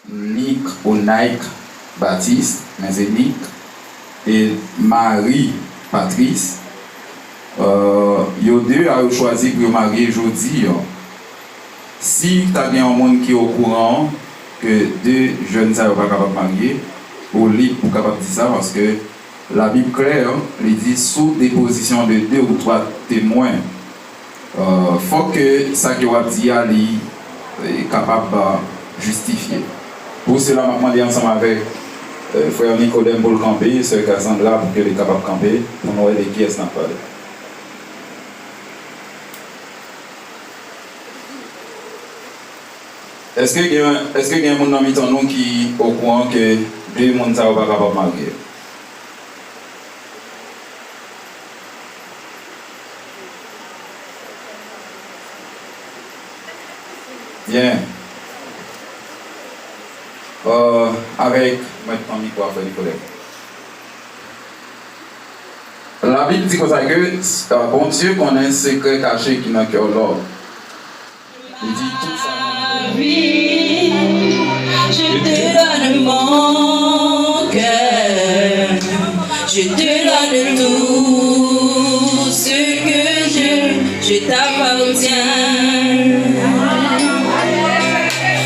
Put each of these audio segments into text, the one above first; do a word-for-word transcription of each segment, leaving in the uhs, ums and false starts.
Nick ou Nike Baptiste, men se Nick, e Marie Patrice. Euh, yo de a yo chwazi pou yo marye jodi a. Si ta gen yon moun ki okouran ke de jèn sa yo pa kapab marye, ou lib pou kapab di sa, paske Labib klè, li di, sou depozisyon de de ou twa temwen, euh, fòk ke sa ke w ap di a, li, eh, kapab, euh, jistifye. Pou sela, m ap mande ansanm avèk, euh, frè Nicodème pou l kanpe, sè Cassandra pou ke li kapab kanpe, pou nou wè de kiyès n ap pale. Èske gen, èske gen moun nan mitan nou ki okouran ke de moun sa yo pa kapab marye? Byen. Euh, avèk, mèt pran mikwo a, frè Nicolas. Labib di konsa ke, euh, Bondye konnen sekrè kache ki nan kè lòm. Li di tout sa. Vie, je te donne mon cœur, je te donne tout ce que j'ai, je t'appartiens.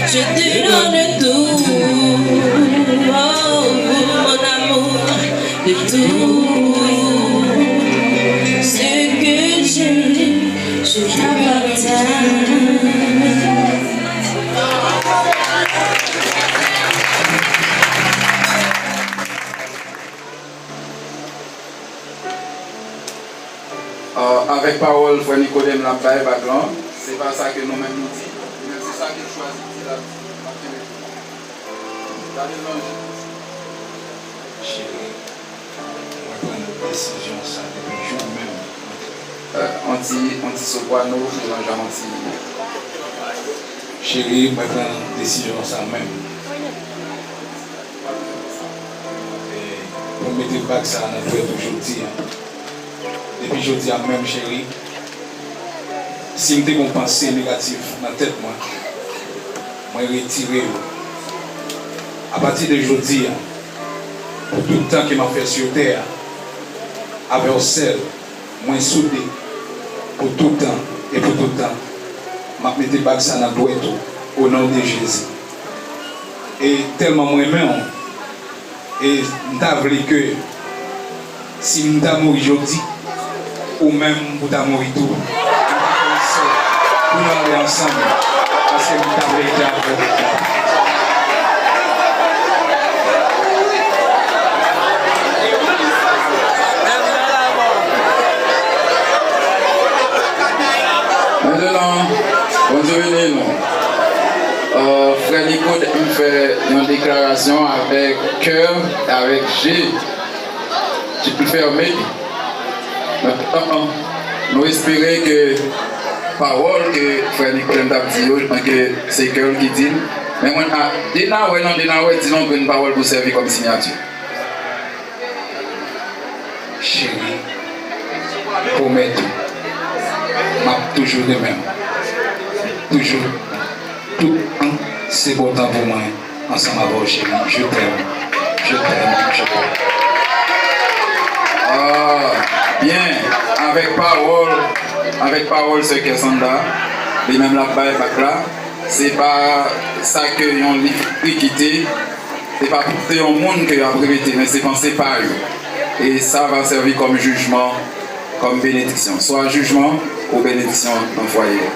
Je te donne tout, oh, mon amour, de tout ce que j'ai, je t'appartiens. Euh, avèk pawòl frè Nikodèm l ap bay bak lan, se pa sa ke nou menm nou di, men se sa ke l chwazi di l ap, l ap kenbe pou li. Gade l nan je. Cheri, mwen pran desizyon sa depi jou menm. Euh, on ti, on ti soprano, ki nan jan on ti. Cheri, mwen pran desizyon sa menm. E pou m mete bag sa nan dwèt ou jodi a. Depi jodi a menm, cheri, si m te gen yon panse negatif nan tèt mwen, mwen retire yo. Apati de jodi a, pou tout tan ke m ap fè sou tè a, avè w sèl, mwen soude pou tout tan e pou tout tan. M ap mete bag sa nan dwèt ou, o non de Jezi. E tèlman mwen renmen w, e m ta vle ke si m ta mouri jodi, ou menm ou ta mouri tou. M ta fè yon sèl pou nou ale ansanm, paske m ta vle rete avè w. Mentnan, Bondye beni nou. Euh, frè Nikodèm fè yon deklarasyon avèk kè, avèk je. Je peux fermer. Mentnan, nou espere ke pawòl ke frè Nikodèm t ap di yo, ke se kè l ki di l. Men mwen, a, de nawè, non, de nawè, di nou grenn pawòl pou sèvi kòm siyati. Cheri, pwomèt ou, m ap toujou renmen w. Toujou. Tout tan, se bon tan pou mwen, ansanm avè w, cheri. Je t'aime, je t'aime, je t'aime. Ah, byen, avèk pawòl, avèk pawòl sè Kèsanda, li menm l ap bay bak la. Se pa sa ke yon liv ekri kite, se pa panse yon moun ke y ap repete, men se panse pa yo. E sa va sèvi kòm jijman, kòm benediksyon. Swa jijman ou benediksyon nan fwaye a.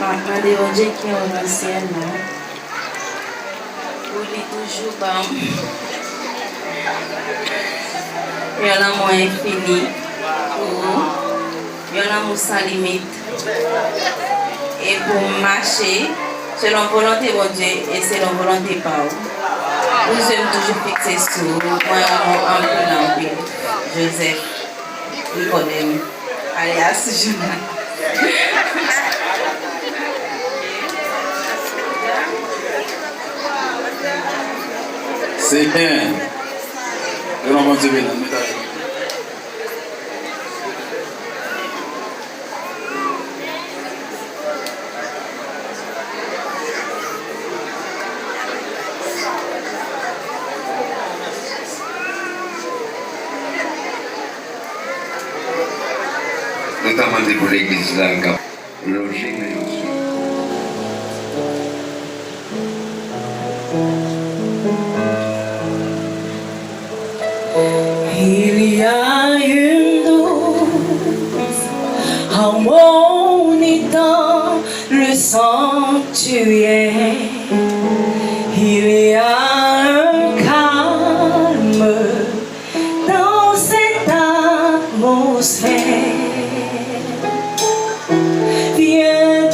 M ap mande Bondye ki ann nan syèl la. Pou li toujou ban m yon lanmou enfini pou ou, yon lanmou san limit, e pou m mache selon volonte Bondye e selon volonte pa w. Pou zye m toujou fikse sou ou, mwen renmen w anpil, anpil. Joseph Nikodèm, alyas Jouna. Se byen. Ke non Bondye beni nou. Nou ta mande pou legliz la ka lonje men yo sou nou. Il y a une douce harmonie dans le sanctuaire. Il y a un calme dans cette atmosphère. Viens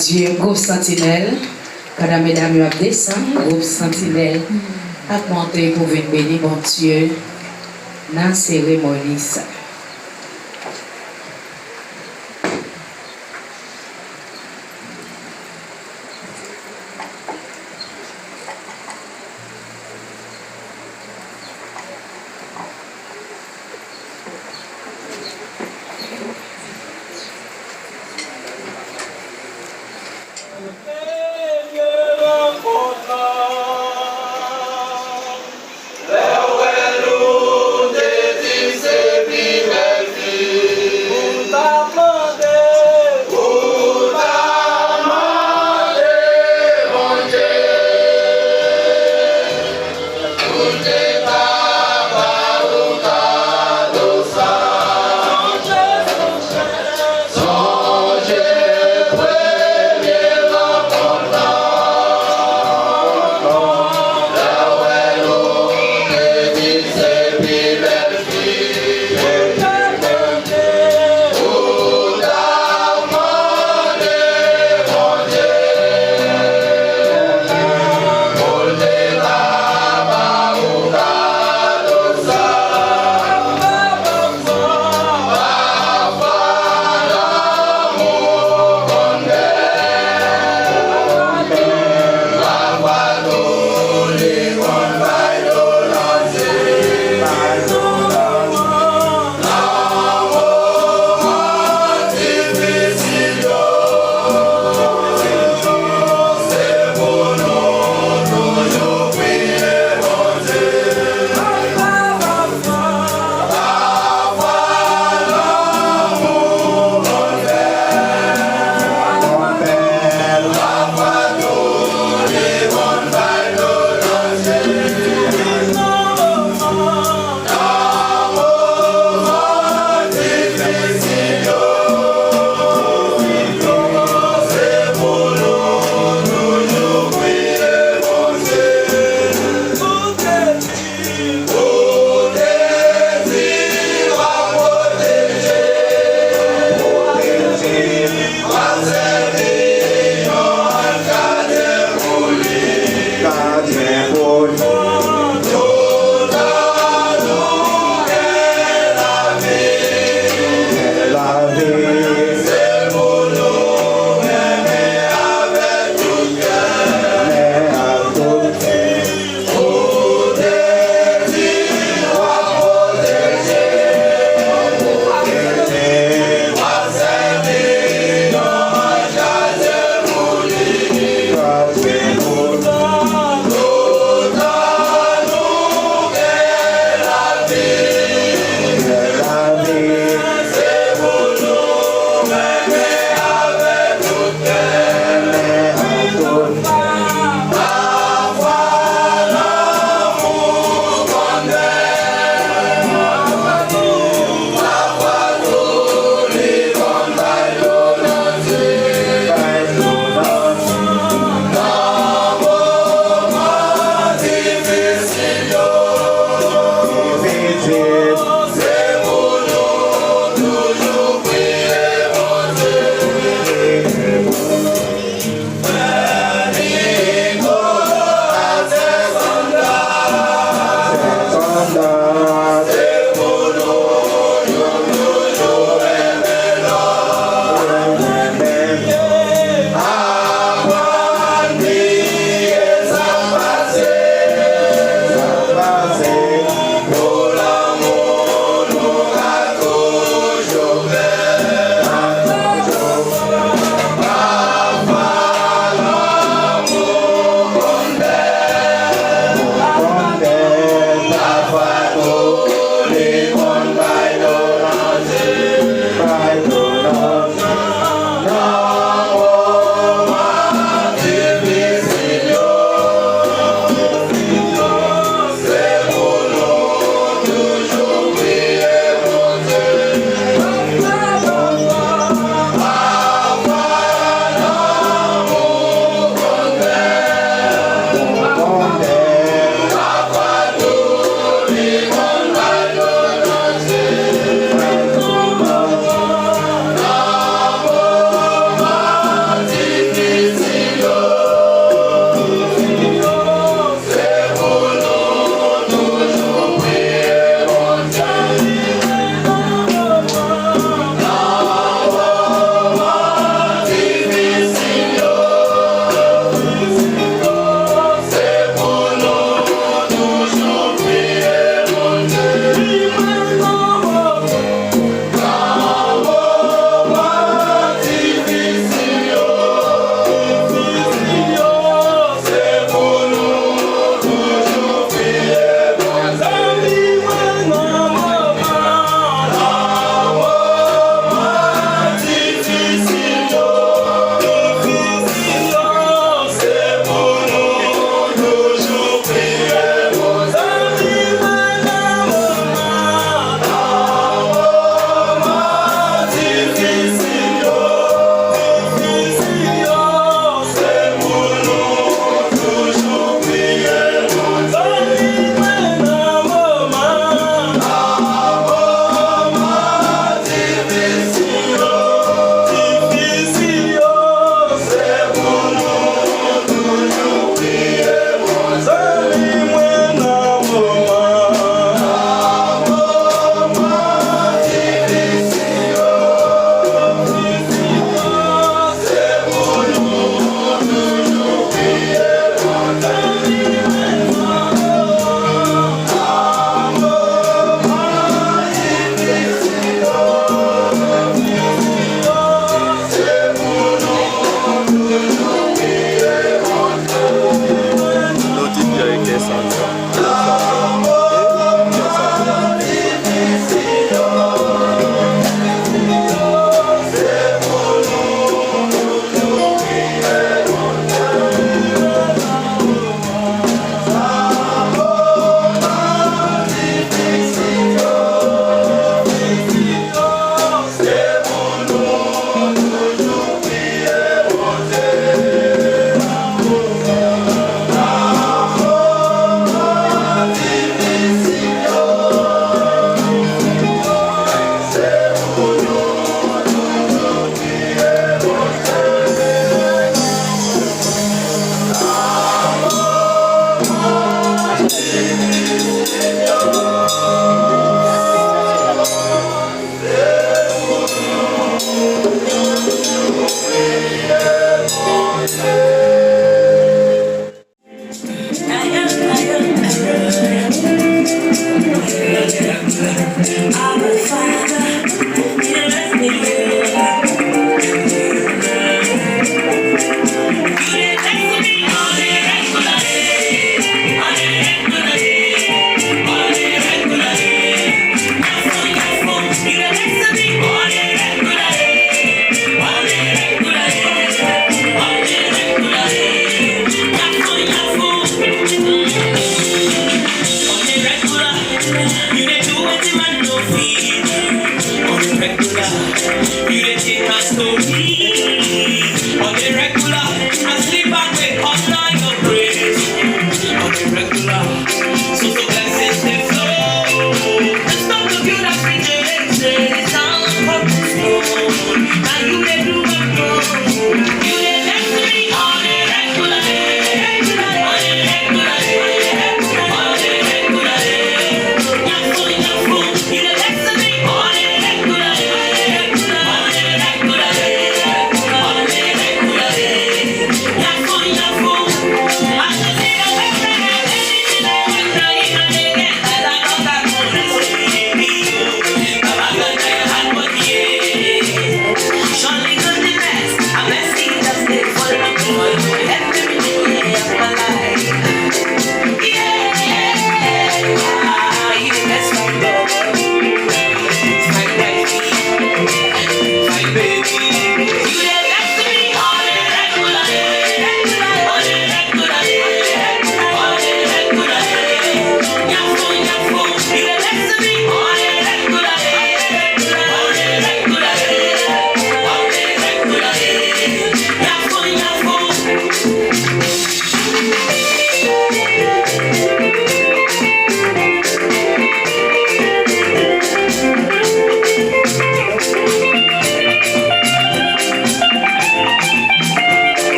Dye, gwoup Santinèl, pandan medam yo ap desann, gwoup Santinèl ap monte pou vin beni Bondye nan seremoni sa.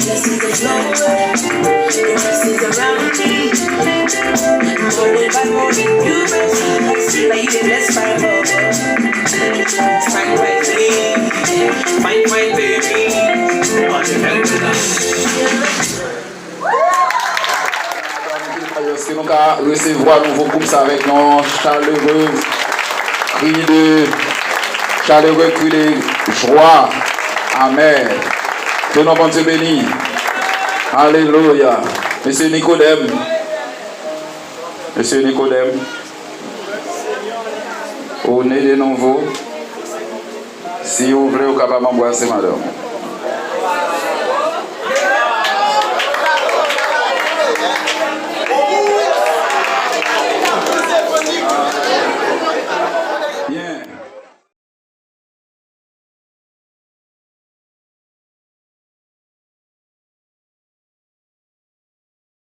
Blessings of Lord, your mercies around me. Morning by morning, new mercies I see. Like you bless my Lord. Find my baby, find my baby. Èske nou ka resevwa nouvo koup sa avèk yon chaleureux cri de, chaleureux cri de joie? Amèn. Ke non Bondye beni. Alelouya. Mesye Nikodèm. Mesye Nikodèm. Ou ne de nouvo. Si ou vle, ou kapab anbrase madanm.